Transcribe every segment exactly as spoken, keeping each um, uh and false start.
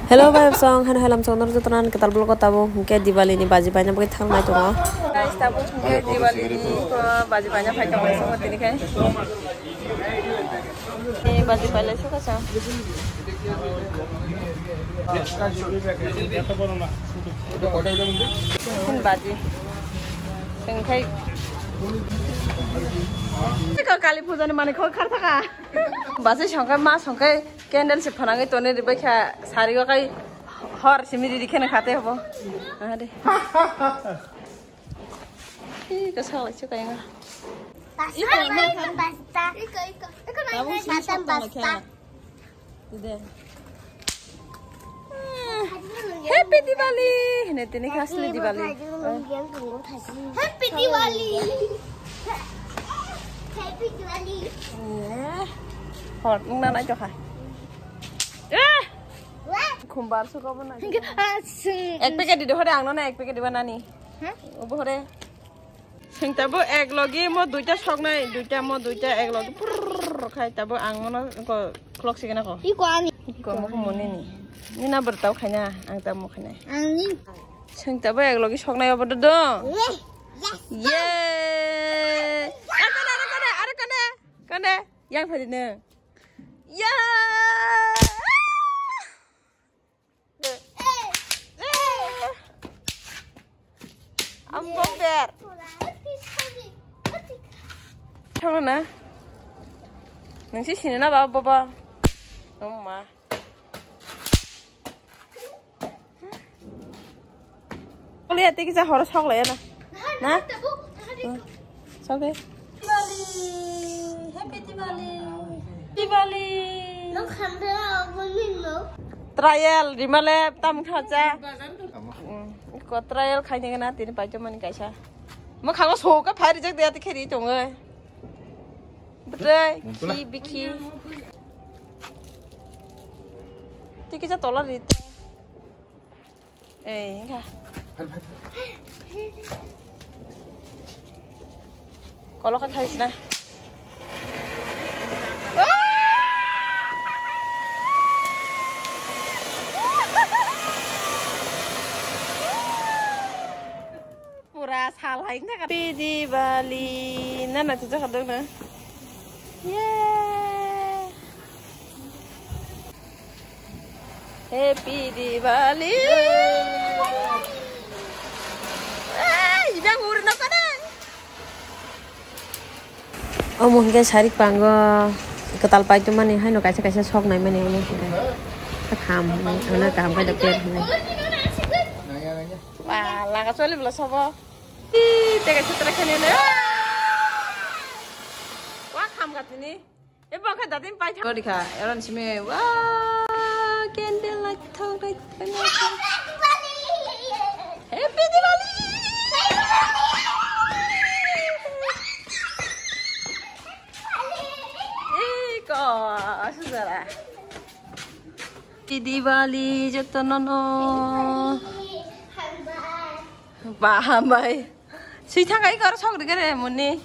Hello, bai song, hano helam song, nor jotonan ketal vlog o tabuk hwnkhe Diwali ni baji paina bagwi thangnai tongo. Guys, tabuk hwnkhe Diwali ni, uh, baji paina phai tongo, song tini khai. Ni baji pailai suka sa. Hin baji. Sengkhai. Kali puja ni mani khor khar thaka. Basi songkhai ma songkhai. Candle se phanangwi tonwi rwbaikha, sari o kai hor simi riri kheno khate hobo. Are. Ih, ka salai se kaya. Basta, basta. Tabuk sini basta, sok tangla basta. Kaya. Dide. Happy Diwali! Hene tini khasli Diwali. Happy Diwali! Happy Diwali! Eh. Hor, nung na nai jokha. Eh! Khumbar suka bo nai. Ek packet di hore ang no na ek packet diba nani. Obo hore. Sengta bo ek logi mo duita soknai, duita mo duita ek logi purr khai tabo ang mono ko clock sigena ko. Iko ani. Iko mo ko moni ni. Ni na bertau khaina, ang tamo khaina. Ani. Sengta bo ek logi soknai obo do do. Yes. Ye. Are kane, are kane, are kane. Kane, yang phadi ne. Ya. Ang bomber. Tama na. Nang si sini na ba baba. Oma. Kali ati kisa horo sok lai na. Na? Sok de. Diwali! Happy Diwali! Diwali! Nang khamda aboni no. Trial rimale tam khacha. Ko trial khaini gana tini paito mani kaisa. Mo khango soka phai rijak de ati kheri tongo. Betai ki biki. Tiki ja tola rite. Ei, engka. Kolo ka khai sina. Pura sal hai na ka. Happy Diwali. Na na tu jaga dong na. Yeah. Happy Diwali. Ah, ibang ur na kana. Omo hwnkhe sarik pango kwtal paitwmani haino kaisa kaisa sok naimani omo hwnkhe. Kaham hwnwi ano kaham khe doktor hwnwi. Wa laga choli bwla sobo. Ih, tega sitra khani le. Wa kham gatini. E bokha datin pai thang. Gori kha, eron simi. Wa candle light thang rai. Happy Diwali. Iko, sudara. Happy Diwali jotono no. Ba hambai. Sui thang ai kor sok ri kare muni.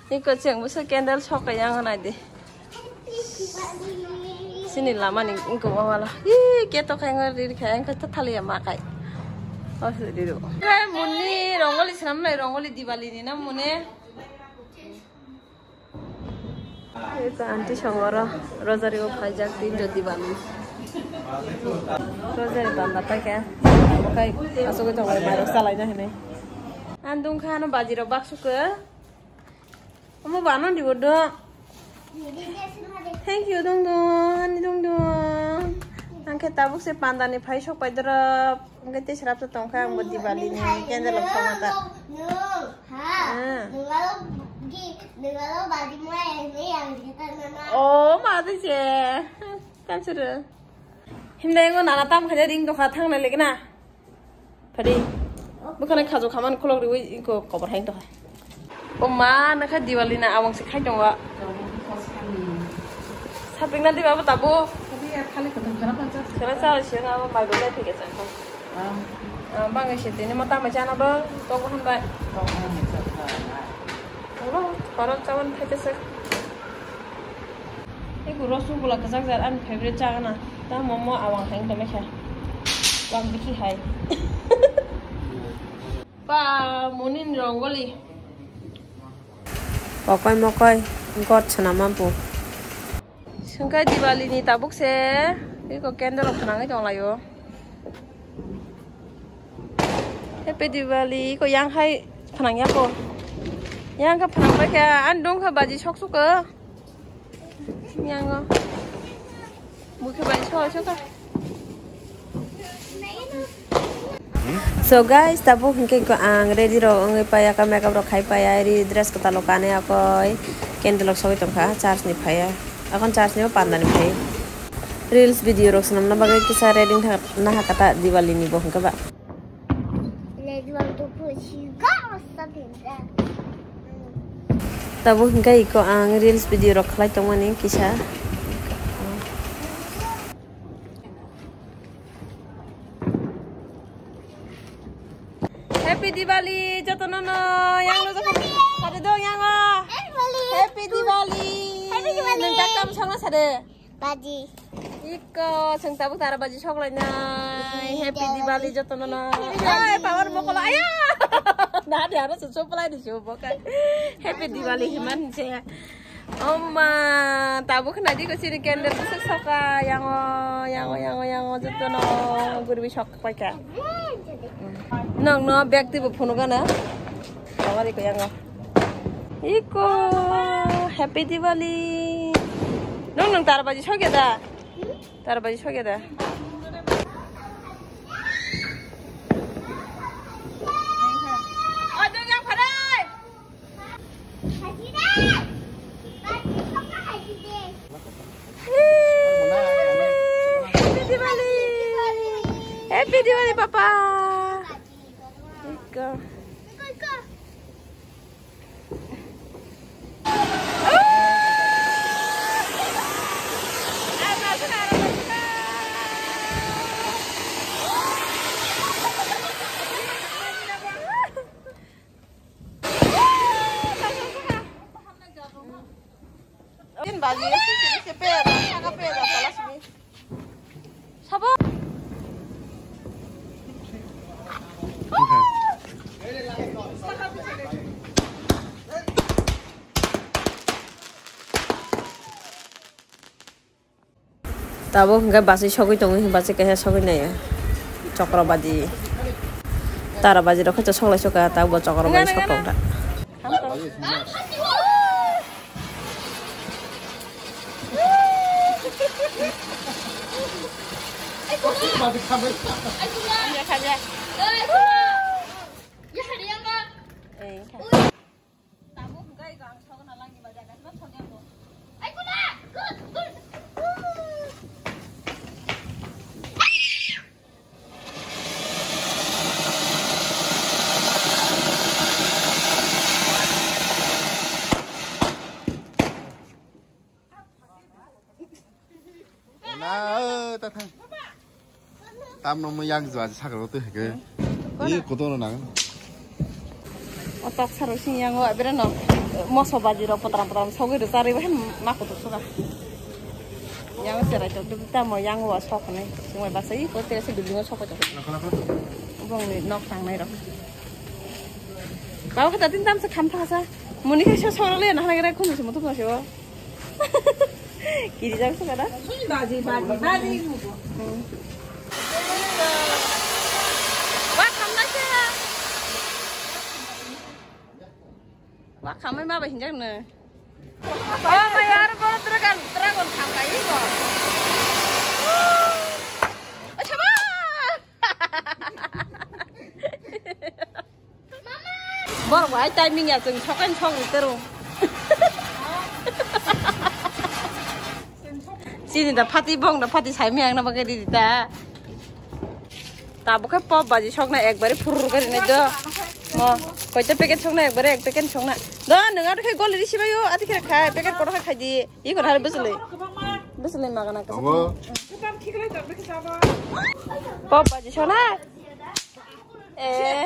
Iko cheng busa candle sok yang nai di. Sini lama ni iko mama la. Ih, keto khai ngor ri khai ang kata thali ya makai. Oh, suri ru. Hai muni rongoli sinam lai rongoli Diwali ni na muni. Eko aunty songoro rosary o phaijak tin jodi bani. Rosary banda paikha. Okai asugwi tongo mairok salaina hinwi. Ang dungkha ano bajirok baksukhe. Omo bano dibo do. Thank you dungdung ani dungdung. Angkhe tabuk se pandani phai sok pai dorop. Angkhe tei srapsa tongkha angbo Diwali ni candle rok sokma ta. Nwng, ha, ah. Nwng aro gi, nwng aro badi moya hwnwi ang jeta nana. Oh, ma tei se. Kansuru. Himdai ngo nana tam khaja ring tongkha thang nai legena. Phadi. Bukhana khajo khaman khulok riwi ko kobor hai tongkha. O ma, nakha Diwali na awang se khai tongo. Saping na diba bo tabo. Khana cha se na bo mai bo lai phike chang kha. Ah, bang se tini mo tamai chana bo to ko han bai. Ulo, parok chawan thai se. Ego rosgulla kwchak jar ani favorite chagana. Ta momo awang hai tongmai kha. Wang bikhi hai. Pa munin rongoli. Pokoi mokoi got swnamma bo. Sengkai Diwali ni tabuk se iko candle rok phnangwi tonglaio. Happy Diwali, iko yang hai phnang ya ko. Yang khe phnang bai khe, ani dong khe baji sok sok khe. Yang o. Bukhe baji sok sok khe. So guys, tabuk hinkhe ko ang ready rok wngwi paiya, ka makeup rok khai paiya, ri dress kwtal rok kanwi akoi candle rok sogwi tongkha church ni phaiya, akon church ni panda ni phai reels video rok swnamna bagwi kisa ready wngkha naha kata Diwali ni bo hinkhe ba. Tabuk hinkhe iko ang reels video rok khlai tongmani kisa. Happy Diwali, jotono no, yang no jotono, sade dong yang o. Happy Diwali. Happy Diwali. Nang tak tam song na sade. Baji. Iko, seng tabuk tara baji sok lai nai. Happy Diwali jotono no. Ai, power mokolo aya. Na de aro susu pelai di subo kai. Happy Diwali himan se. Oma, tabuk khna di ko sini candle busuk soka, yang o, yang o, yang o, yang o, jotono gurbi sok paika. Nang no bag tibo phunu gana. Tawari ko yang o. Iko, Happy Diwali. Nang nang tara baji sok ya da? Tara baji sok ya da? Happy Diwali! Happy Diwali, Papa! Iko. Tin baji ya sih, sini sepe, apa pe, apa lah sini. Sabo. Tabuk hwnkhe bachwi sogwi tongo, bachwi kaisa sogwi naiya. Chokrobaji. Tarabaji rok khe soklai soka, tabuk bo chokrobaji sok tong kha. Na, o, ta thang. Tamno mo yang jwa sakro to hege. Ni koto no nang. O tok saro sing yang o abere no. Moso baji ro potram potram sogwi ro chari bo hem ma koto suga. Yang serai to ta mo yang wa sok ne. Sumai basa i ko te se building o sok to. Bong ni nok tang nai ro. Baba kata tin tam se kham thasa. Muni khe so soro le na hana gere khun se mo to se o. Kiri jak saka da? Baji, baji, baji. Hmm. Wa khamna se. Wa khamai ma ba hinjak no. Oh, ma yar, bo dragon, dragon khamkai bo. Achha ba. Borok bai timing ya, chwng sokain sok ri tero. Chini da phati bong da phati sai miyang na bagwi ridi ta. Tabuk khe pop baji sokna ekbari phurur kari nai do. Mo, koita packet sokna ekbari ek packet sokna. Do, nwng aro khe goli risi bayo, ati khe khai, packet kotor khai khai di. Iko hari bwswlwi. Bwswlwi magana kasa. Abo. Pop baji sokna. Eh.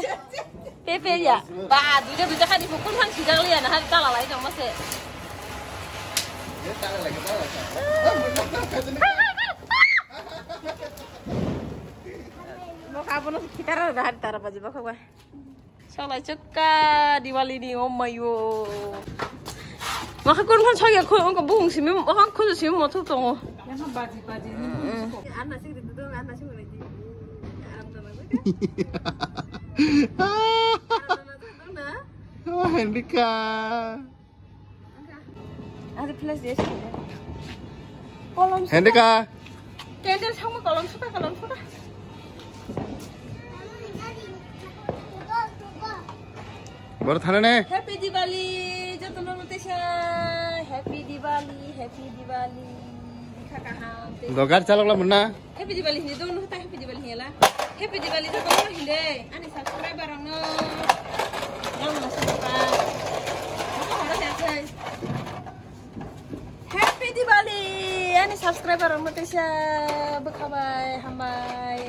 Pepe ya. Ba, duita duita khani bukun han sijak liya na hari tala lai jong mase. Ye tala lai, tala lai. Abono khitara da hari tara baji bakha ba. Salai chakka Diwali ni, oh my god. Maka kun phan chaya khun ongko bung simi, maka khun simi mothok tongo. Yang baji baji ni. Anna sing di dudung, anna sing di. Aram tana. Aram tana. Oh, Hendrika. Ada plus dia sih. Kolom suka. Hendrika. Candle sama kolom suka, kolom suka. Baru thana ne? Happy Diwali, jotono no teisa. Happy Diwali, Happy Diwali. Bikha kaham. Dogar chalok la munna. Happy Diwali hindi dong, nuhta Happy Diwali hindi la. Happy Diwali to dong hindi. Ani subscriber ang no. Yang masuk apa? Apa harus ya, guys? Happy Diwali! Ani subscriber ang matisa bakabai hambai.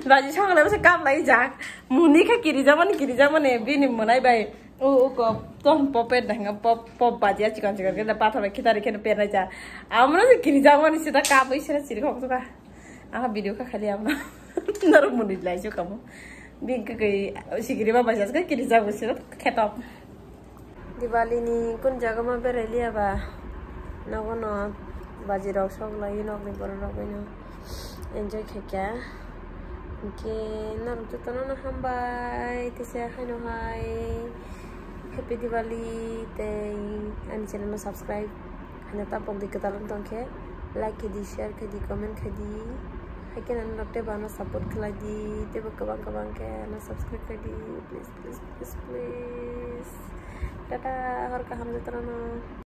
Baji song le masa kam lai jak. Muni kha kiri jamani, kiri jamani, bini munai bai. O, o, ko, ton popet dah, nga pop, pop baji a chikon chikon kena pathor khitari kena pernai cha. Amra se kiri jamani sida ka bai sira chiri khok suka. Aha video ka khali amra. Naro muni lai chu kamo. Bing ka kai sigiri ba bajas ka kiri jamu sira kheto. Diwali ni kun jaga ma berai liya ba? Nogo no baji rok sok lai nok ni borok rok bai no. Enjoy khaikha. Hinkhe norok jotono no hambai, teisa haino hai Happy Diwali tei ani channel no subscribe khaina tapok di, kwtal wng tongkhe like khaidi, share khaidi, comment khaidi, haikhe norok teibo ano support khlaidi, teibo kwbang kwbang khe ano subscribe khaidi, please, please, please, please. Tata, hor kaham jotono no.